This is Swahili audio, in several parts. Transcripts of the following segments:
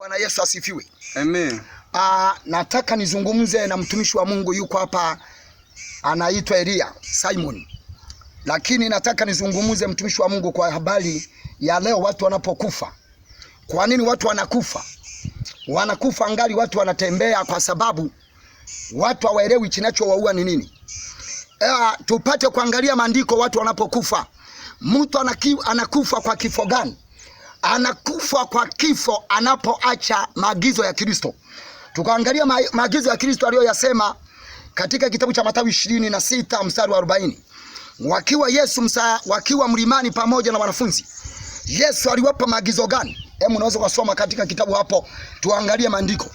Bwana Yesu asifiwe. Amen. Nataka nizungumze na mtumishi wa Mungu yuko hapa anaitwa Elia Simon. Lakini nataka nizungumze mtumishi wa Mungu kwa habari ya leo watu wanapokufa. Kwa nini watu wanakufa? Wanakufa angali watu wanatembea kwa sababu watu hawaelewi kinachowaua ni nini. Tupate kuangalia maandiko watu wanapokufa. Mtu anakufa kwa kifo gani? Anakufa kwa kifo anapoacha maagizo ya Kristo. Tukaangalia maagizo ya Kristo aliyoyasema katika kitabu cha Mathayo 26 mstari wa 40. Wakiwa Yesu wakiwa mlimani pamoja na wanafunzi, Yesu aliwapa maagizo gani? Hebu unaweza kusoma katika kitabu hapo, tuangalie maandiko.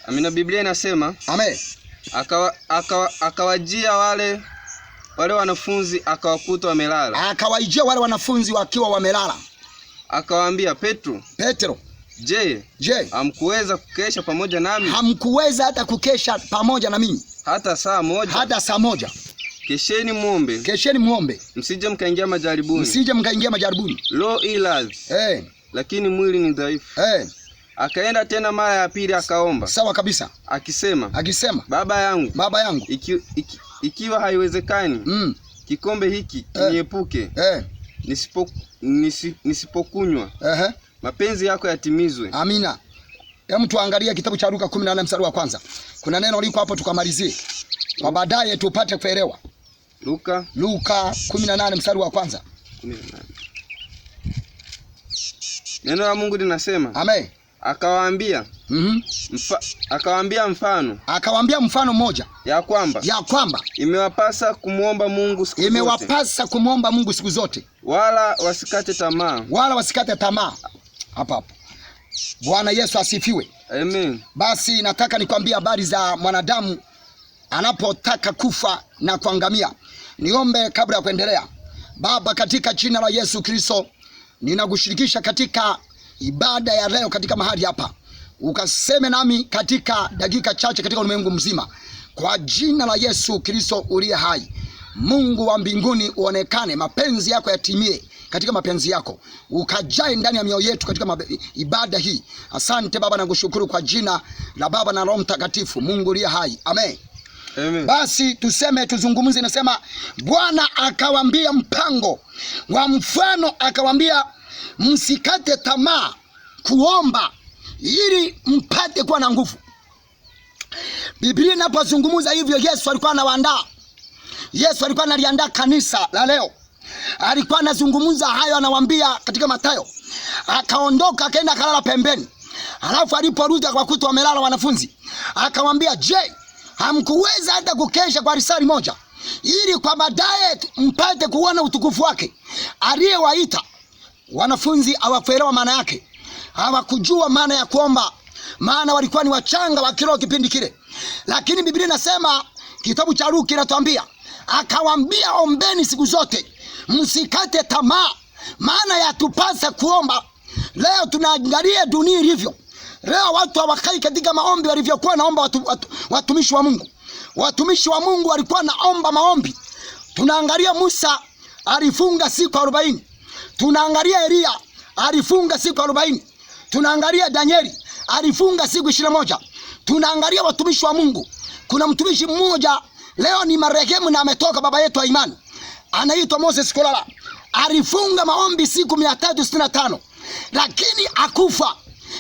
Amina. Biblia inasema Amen. Akawajia wale wanafunzi akawakuta wamelala. Akawaijia wale wanafunzi wakiwa wamelala. Akawaambia Petro, Petro, je, je, hamkuweza kukesha pamoja nami? Hamkuweza hata kukesha pamoja na mimi hata saa moja? Hata saa moja. Kesheni muombe. Kesheni muombe. Msije mkaingia majaribuni. Msije mkaingia majaribuni. Roho i radhi, lakini mwili ni dhaifu. Akaenda tena mara ya pili akaomba. Sawa kabisa. Akisema, Akisema, Baba yangu, Baba yangu, ikiwa haiwezekani, kikombe hiki kiniepuke. Nisipokunywa, mapenzi yako yatimizwe. Amina. Hebu tuangalie kitabu cha Luka 14 mstari wa kwanza. Kuna neno liko hapo tukamalizie. Kwa baadaye tupate kuelewa. Luka 18 mstari wa kwanza. 18. Neno la Mungu linasema, Amen. Akawaambia, akawaambia mfano. Akawaambia mfano mmoja. Ya kwamba. Ya kwamba. Imewapasa kumuomba Mungu siku zote. Imewapasa kumuomba Mungu siku zote. Wala wasikate tamaa. Wala wasikate tamaa. Hapa hapo. Bwana Yesu asifiwe. Amen. Basi nataka nikwambie habari za mwanadamu anapotaka kufa na kuangamia. Niombe kabla ya kuendelea. Baba, katika jina la Yesu Kristo, ninakushirikisha katika ibada ya leo katika mahali hapa. Ukaseme nami katika dakika chache katika ulimwengu mzima. Kwa jina la Yesu Kristo uliye hai. Mungu wa mbinguni uonekane, mapenzi yako yatimie katika mapenzi yako. Ukajae ndani ya mioyo yetu katika ibada hii. Asante Baba, nakushukuru kwa jina la Baba na Roho Mtakatifu. Mungu uliye hai. Amen. Amen. Basi tuseme, tuzungumze, nasema Bwana akawaambia mpango wa mfano, akawaambia msikate tamaa kuomba ili mpate kuwa na nguvu. Biblia inapozungumza hivyo, Yesu alikuwa anawaandaa. Yesu alikuwa analiandaa kanisa la leo. Alikuwa anazungumza hayo, anawaambia katika Mathayo. Akaondoka akaenda akalala pembeni. Alafu aliporudi akawakuta wamelala wanafunzi. Akawaambia, je, hamkuweza hata kukesha kwa risali moja ili kwa baadaye mpate kuona utukufu wake aliyewaita? Wanafunzi hawakuelewa maana yake. Hawakujua maana ya kuomba, maana walikuwa ni wachanga wa kiroho kipindi kile. Lakini Biblia inasema, kitabu cha Luka kinatuambia, akawaambia ombeni siku zote, msikate tamaa, maana yatupasa kuomba. Leo tunaangalia dunia ilivyo. Leo watu hawakai katika maombi walivyokuwa naomba watumishi wa Mungu. Watumishi wa Mungu walikuwa naomba maombi. Tunaangalia Musa alifunga siku 40. Tunaangalia Elia alifunga siku 40. Tunaangalia Danieli alifunga siku 21. Tunaangalia watumishi wa Mungu. Kuna mtumishi mmoja leo ni marehemu na ametoka, baba yetu wa imani, anaitwa Moses Kolala. Alifunga maombi siku 365, lakini akufa.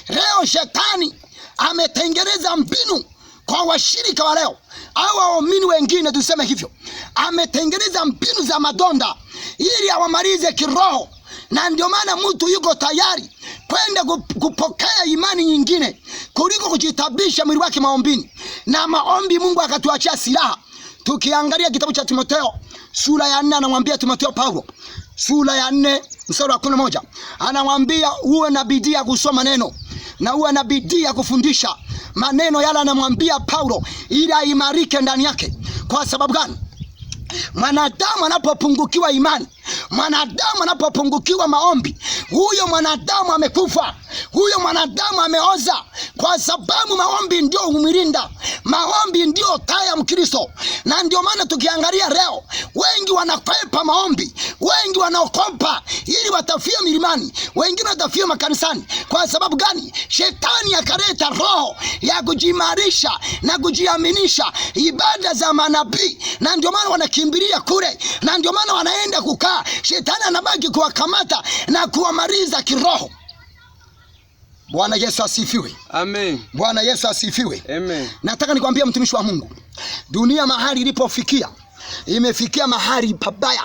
Leo shetani ametengeneza mbinu kwa washirika wa leo au waumini wengine, tuseme hivyo. Ametengeneza mbinu za madonda ili awamalize kiroho. Na ndio maana mtu yuko tayari kwenda kupokea imani nyingine kuliko kujitabisha mwili wake maombini. Na maombi Mungu akatuachia silaha. Tukiangalia kitabu cha Timotheo sura ya 4, anamwambia Timotheo Paulo sura ya 4 mstari wa 11, anamwambia uwe na bidii ya kusoma neno na uwe na bidii ya kufundisha maneno yale. Anamwambia Paulo ili aimarike ndani yake. Kwa sababu gani? Mwanadamu anapopungukiwa imani, mwanadamu anapopungukiwa maombi, huyo mwanadamu amekufa, huyo mwanadamu ameoza. Kwa sababu maombi ndio humlinda, maombi ndio taa ya Mkristo. Na ndio maana tukiangalia leo wengi wanakwepa maombi, wengi wanaokopa ili watafia milimani, wengine watafia makanisani. Kwa sababu gani? Shetani akaleta roho ya kujimarisha na kujiaminisha ibada za manabii, na ndio maana wanakimbilia kule, na ndio maana wanaenda kukaa. Shetani anabaki kuwakamata na kuwamaliza kiroho. Bwana Yesu asifiwe. Amen. Bwana Yesu asifiwe. Amen. Nataka nikwambie mtumishi wa Mungu, dunia mahali ilipofikia imefikia mahali pabaya.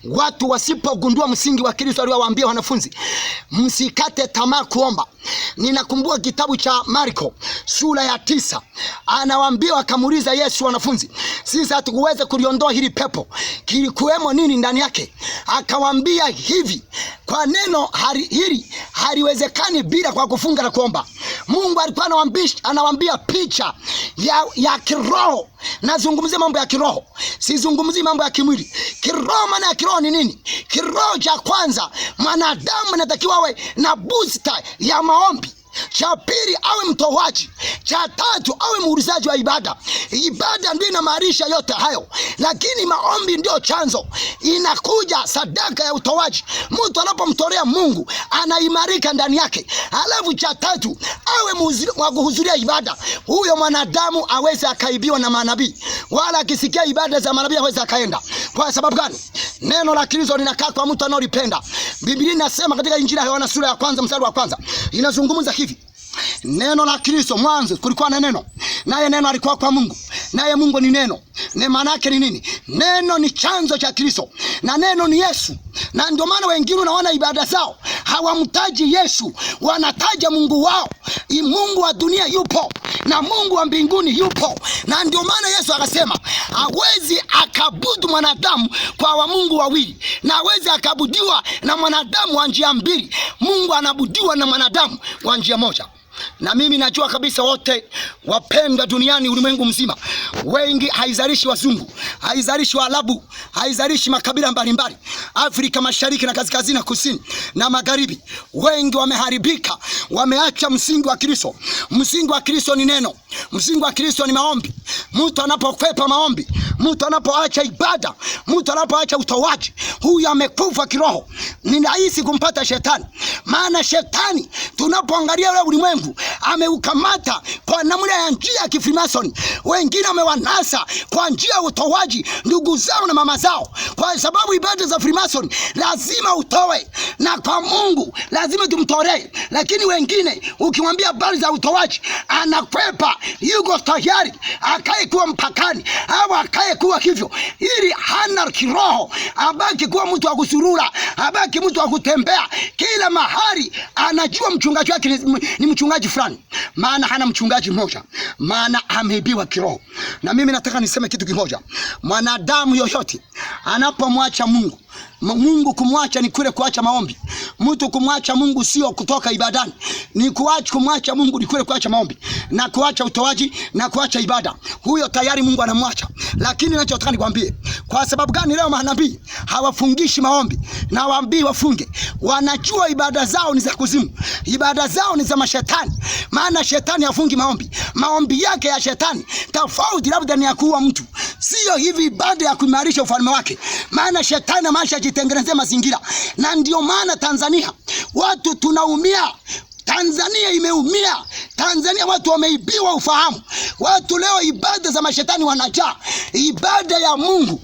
Watu wasipogundua msingi wa Kristo aliowaambia wanafunzi, msikate tamaa kuomba. Ninakumbuka kitabu cha Marko sura ya 9, anawaambia wakamuuliza Yesu wanafunzi, sisi hatukuweza kuliondoa hili pepo, kilikuwemo nini ndani yake? Akawaambia hivi, kwa neno hili haliwezekani bila kwa kufunga na kuomba. Mungu alikuwa anawaambia picha ya kiroho. Nazungumzia mambo ya kiroho, sizungumzii mambo ya kimwili. Kiroho, maana ya kiroho ni nini? Kiroho cha kwanza, mwanadamu anatakiwa awe na booster ya maombi. Cha pili, awe mtoaji. Cha tatu, awe muulizaji wa ibada. Ibada ndio inamaanisha yote hayo, lakini maombi ndio chanzo. Inakuja sadaka ya utoaji. Mtu anapomtolea Mungu anaimarika ndani yake. Alafu cha tatu, awe wa kuhudhuria ibada. Huyo mwanadamu aweze akaibiwa na manabii, wala akisikia ibada za manabii aweze akaenda. Kwa sababu gani? Neno la Kristo linakaa kwa mtu anaolipenda. Biblia inasema katika Injili ya Yohana sura ya 1 mstari wa 1 inazungumza hivi: neno la Kristo, mwanzo kulikuwa na neno, naye neno alikuwa kwa Mungu, naye Mungu ni neno. Ne maana yake ni nini? Neno ni chanzo cha Kristo, na neno ni Yesu. Na ndio maana wengine unaona ibada zao hawamtaji Yesu, wanataja Mungu wao. Mungu wa dunia yupo na Mungu wa mbinguni yupo. Na ndio maana Yesu akasema hawezi akabudu mwanadamu kwa wa Mungu wawili, na hawezi akabudiwa na mwanadamu wa njia mbili. Mungu anabudiwa na mwanadamu kwa njia moja. Na mimi najua kabisa wote wapendwa duniani, ulimwengu mzima, wengi, haizalishi wazungu, haizalishi Waarabu, haizalishi makabila mbalimbali, Afrika Mashariki na Kaskazini na Kusini na Magharibi, wengi wameharibika, wameacha msingi wa Kristo. Msingi wa Kristo ni neno, msingi wa Kristo ni maombi. Mtu anapokwepa maombi, mtu anapoacha ibada, mtu anapoacha utoaji, huyu amekufa kiroho. Ni rahisi kumpata shetani, maana shetani tunapoangalia ule ulimwengu ameukamata kwa namna ya njia ya kifrimason. Wengine amewanasa kwa njia ya utoaji ndugu zao na mama zao, kwa sababu ibada za Freemason lazima utoe, na kwa Mungu lazima tumtolee. Lakini wengine ukimwambia habari za utoaji anakwepa, yuko tayari akae kuwa mpakani au akae kuwa hivyo, ili hana kiroho, abaki kuwa mtu wa kusurura, abaki mtu wa kutembea kila mahali. Anajua mchungaji wake ni mchungaji fulani, maana hana mchungaji mmoja, maana ameibiwa kiroho. Na mimi nataka niseme kitu kimoja, mwanadamu yoyote anapomwacha Mungu, Mungu kumwacha ni kule kuacha maombi. Mtu kumwacha Mungu sio kutoka ibadani, ni kuacha kumwacha Mungu ni kule kuacha maombi na kuacha utoaji na kuacha ibada. Huyo tayari Mungu anamwacha. Lakini ninachotaka nikwambie, kwa sababu gani leo manabii hawafungishi maombi na waambii wafunge? Wanajua ibada zao ni za kuzimu, ibada zao ni za mashetani. Maana shetani hafungi maombi, maombi yake ya shetani tofauti labda ni ya kuua mtu, sio hivi ibada ya kuimarisha ufalme wake. Maana shetani maisha jitengenezea mazingira, na ndio maana Tanzania watu tunaumia. Tanzania imeumia. Tanzania watu wameibiwa ufahamu. Watu leo ibada za mashetani wanajaa, ibada ya Mungu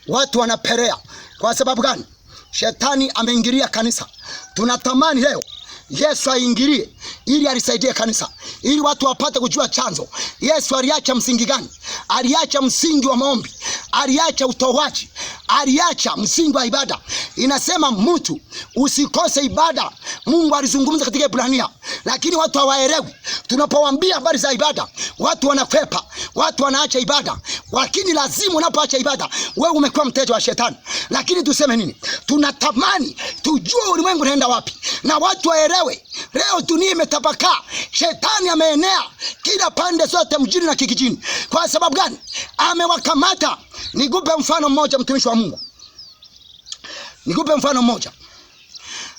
watu wanaperea. Kwa sababu gani? Shetani ameingilia kanisa. Tunatamani leo Yesu aingilie ili alisaidie kanisa, ili watu wapate kujua chanzo. Yesu aliacha msingi gani? Aliacha msingi wa maombi, aliacha utoaji, aliacha msingi wa ibada. Inasema mtu usikose ibada. Mungu alizungumza katika Ibrania, lakini watu hawaelewi. Tunapowaambia habari za ibada, watu wanakwepa, watu wanaacha ibada. Lakini lazima unapoacha ibada, wewe umekuwa mteja wa shetani. Lakini tuseme nini? Tunatamani tujue ulimwengu unaenda wapi na watu waelewe. Leo dunia imetapakaa, shetani ameenea kila pande zote, mjini na kijijini. Kwa sababu gani? Amewakamata. Nikupe mfano mmoja, mtumishi wa Mungu, nikupe mfano mmoja.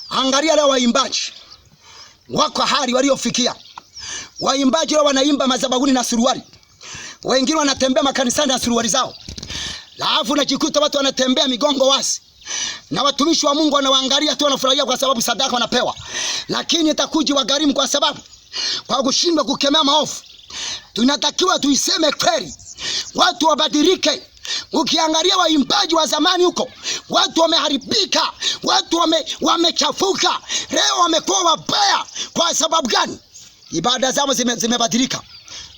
Angalia leo waimbaji wako hali waliofikia. Waimbaji leo wanaimba madhabahuni na suruali, wengine wanatembea makanisani na suruali zao, alafu unajikuta watu wanatembea migongo wazi, na watumishi wa Mungu wanawaangalia tu, wanafurahia kwa sababu sadaka wanapewa, lakini itakuja wagharimu kwa sababu kwa kushindwa kukemea maovu. Tunatakiwa tuiseme kweli, watu wabadilike. Ukiangalia waimbaji wa zamani huko, watu wameharibika, watu wamechafuka, leo wamekuwa wabaya. Kwa sababu gani? Ibada zao zimebadilika.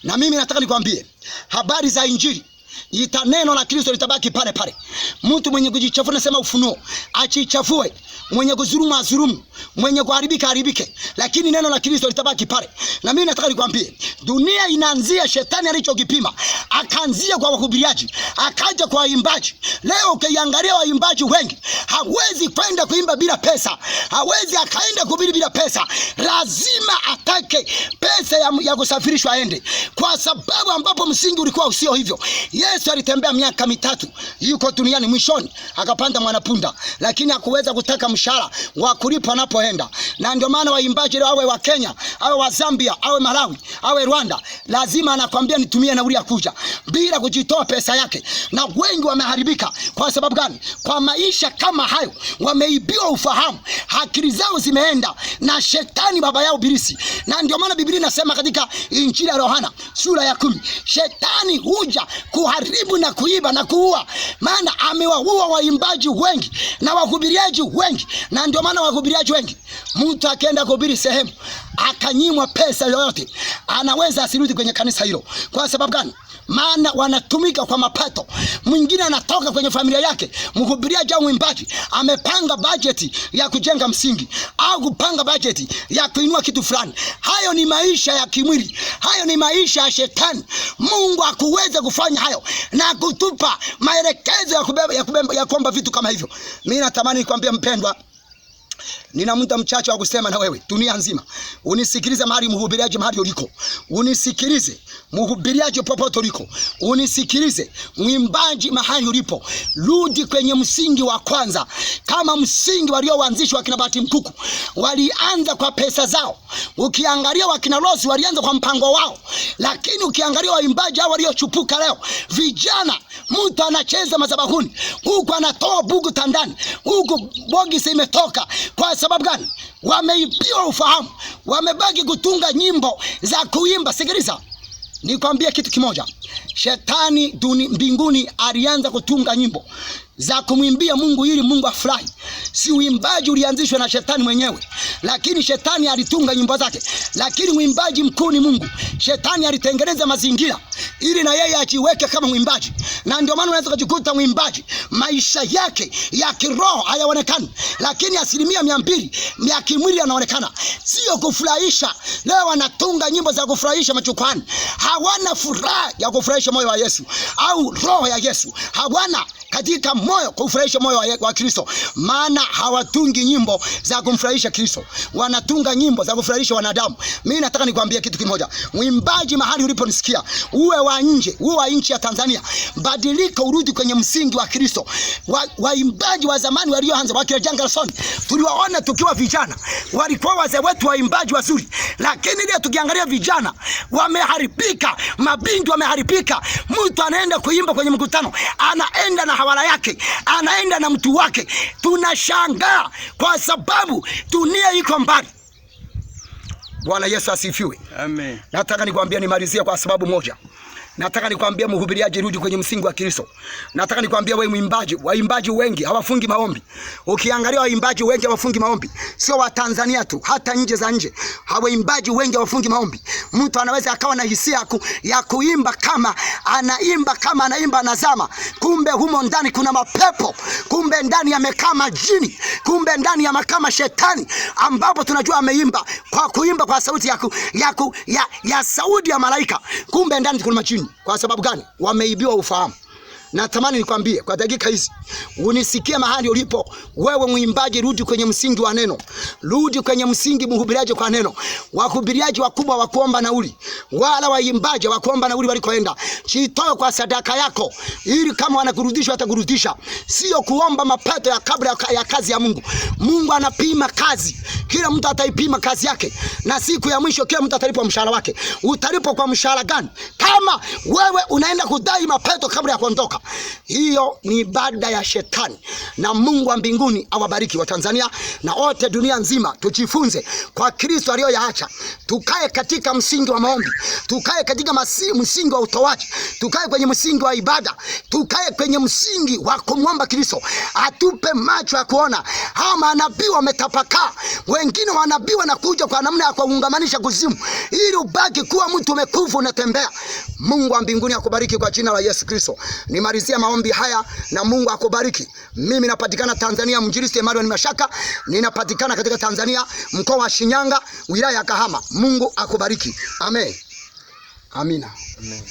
Na mimi nataka nikwambie habari za Injili, ita neno la Kristo litabaki pale pale. Mtu mwenye kujichafua, nasema Ufunuo, achichafue. Mwenye kudhulumu adhulumu, mwenye kuharibika haribike, lakini neno la Kristo litabaki pale. Na mimi nataka nikwambie, dunia inaanzia shetani alichokipima, akaanzia kwa wahubiriaji, akaja kwa waimbaji. Leo ukiangalia waimbaji wengi, hawezi kwenda kuimba bila pesa, hawezi akaenda kuhubiri bila pesa, lazima atake pesa ya kusafirishwa aende, kwa sababu ambapo msingi ulikuwa usio hivyo. Yesu alitembea miaka 3 yuko duniani, mwishoni akapanda mwanapunda, lakini hakuweza kutaka mshahara wa kulipwa anapoenda. Na ndio maana waimbaji leo, awe wa Kenya, awe wa Zambia, awe Malawi, awe Rwanda, lazima anakwambia nitumie nauli ya kuja bila kujitoa pesa yake. Na wengi wameharibika. Kwa sababu gani? Kwa maisha kama hayo wameibiwa ufahamu, akili zao zimeenda na shetani baba yao Ibilisi. Na ndio maana Biblia inasema katika Injili ya Yohana sura ya 10, shetani huja kuharibu na kuiba na kuua, maana amewaua waimbaji wengi na wahubiriaji wengi. Na ndio maana wahubiriaji wengi, mtu akienda kuhubiri sehemu akanyimwa pesa yoyote, anaweza asirudi kwenye kanisa hilo. Kwa sababu gani? Maana wanatumika kwa mapato. Mwingine anatoka kwenye familia yake, mhubiriaji au mwimbaji amepanga bajeti ya kujenga msingi au kupanga bajeti ya kuinua kitu fulani. Hayo ni maisha ya kimwili, hayo ni maisha ya shetani. Mungu hakuweza kufanya hayo na kutupa maelekezo ya kubeba, ya kubeba, ya kuomba vitu kama hivyo. Mimi natamani nikwambie mpendwa, nina muda mchache wa kusema na wewe, dunia nzima. Unisikilize mahali mhubiriaji, mahali uliko. Unisikilize mhubiriaji popote uliko. Unisikilize mwimbaji mahali ulipo. Rudi kwenye msingi wa kwanza. Kama msingi walioanzishwa wakina Bahati Mkuku, walianza kwa pesa zao. Ukiangalia wakina Rose walianza kwa mpango wao. Lakini ukiangalia waimbaji hao waliochupuka leo, vijana, mtu anacheza madhabahuni, huku anatoa bugu tandani, huku bogisi imetoka. Kwa sababu gani? Wameibiwa ufahamu, wamebaki kutunga nyimbo za kuimba. Sikiliza, nikwambie kitu kimoja. Shetani mbinguni alianza kutunga nyimbo za kumwimbia Mungu ili Mungu afurahi. Si uimbaji ulianzishwa na shetani mwenyewe, lakini shetani alitunga nyimbo zake, lakini mwimbaji mkuu ni Mungu. Shetani alitengeneza mazingira ili na yeye ajiweke kama mwimbaji, na ndio maana unaweza kujikuta mwimbaji maisha yake ya kiroho hayaonekani, lakini 200% ya kimwili yanaonekana. Sio kufurahisha. Leo wanatunga nyimbo za kufurahisha majukwani, hawana furaha ya kufurahisha moyo wa Yesu au roho ya Yesu, hawana katika moyo kufurahisha moyo wa Kristo. Maana hawatungi nyimbo za kumfurahisha Kristo, wanatunga nyimbo za kufurahisha wanadamu. Mimi nataka nikwambie kitu kimoja, mwimbaji mahali uliponisikia, uwe wa nje, uwe wa nchi ya Tanzania, badilika, urudi kwenye msingi wa Kristo. Waimbaji wa zamani walioanza wakina Jangalson, tuliwaona tukiwa vijana, walikuwa wazee wetu waimbaji wazuri, lakini leo tukiangalia vijana wameharibika, mabinti wameharibika. Mtu anaenda kuimba kwenye mkutano, anaenda na hawala yake, anaenda na mtu wake. Tunashangaa kwa sababu dunia iko mbali. Bwana Yesu asifiwe. Amen. Nataka nikwambie, nimalizie kwa sababu moja. Nataka nikwambie mhubiriaji, rudi kwenye msingi wa Kristo. Nataka nikwambie wewe mwimbaji, waimbaji wengi hawafungi maombi. Ukiangalia waimbaji wengi hawafungi maombi. Sio wa Tanzania tu, hata nje za nje. Waimbaji wengi hawafungi maombi. Mtu anaweza akawa na hisia ya kuimba kama anaimba, kama anaimba anazama. Kumbe humo ndani kuna mapepo. Kumbe ndani yamekaa majini. Kumbe ndani yamekaa mashetani, ambapo tunajua ameimba kwa kuimba kwa sauti ya sauti ya malaika. Kumbe ndani kuna majini. Kwa sababu gani? Wameibiwa ufahamu. Natamani nikwambie kwa dakika hizi unisikie mahali ulipo wewe mwimbaji, rudi kwenye msingi wa neno, rudi kwenye msingi mhubiriaji kwa neno. Wahubiriaji wakubwa wa kuomba nauli, wala waimbaji wa kuomba nauli walikoenda, jitoe kwa sadaka yako, ili kama wanakurudisha watakurudisha, sio kuomba mapato ya kabla ya kazi ya Mungu. Mungu anapima kazi, kila mtu ataipima kazi yake, na siku ya mwisho kila mtu atalipwa mshahara wake. Utalipwa kwa mshahara gani kama wewe unaenda kudai mapato kabla ya kuondoka? Hiyo ni ibada ya shetani. Na Mungu wa mbinguni awabariki wa Tanzania na wote dunia nzima. Tujifunze kwa Kristo aliyoyaacha, tukae katika msingi wa maombi, tukae katika msingi wa utoaji, tukae kwenye msingi wa ibada, tukae kwenye msingi wa kumwomba Kristo atupe macho ya kuona. Hawa manabii wametapakaa, wengine wanabii wanakuja kwa namna ya kuungamanisha kuzimu, ili ubaki kuwa mtu umekufa unatembea. Mungu wa mbinguni akubariki kwa jina la Yesu Kristo. Nimalizia maombi haya na Mungu akubariki. Mimi napatikana Tanzania, Mwinjilisti Emmanuel Mashaka, ninapatikana katika Tanzania, mkoa wa Shinyanga, wilaya ya Kahama. Mungu akubariki. Amen. Amina. Amen.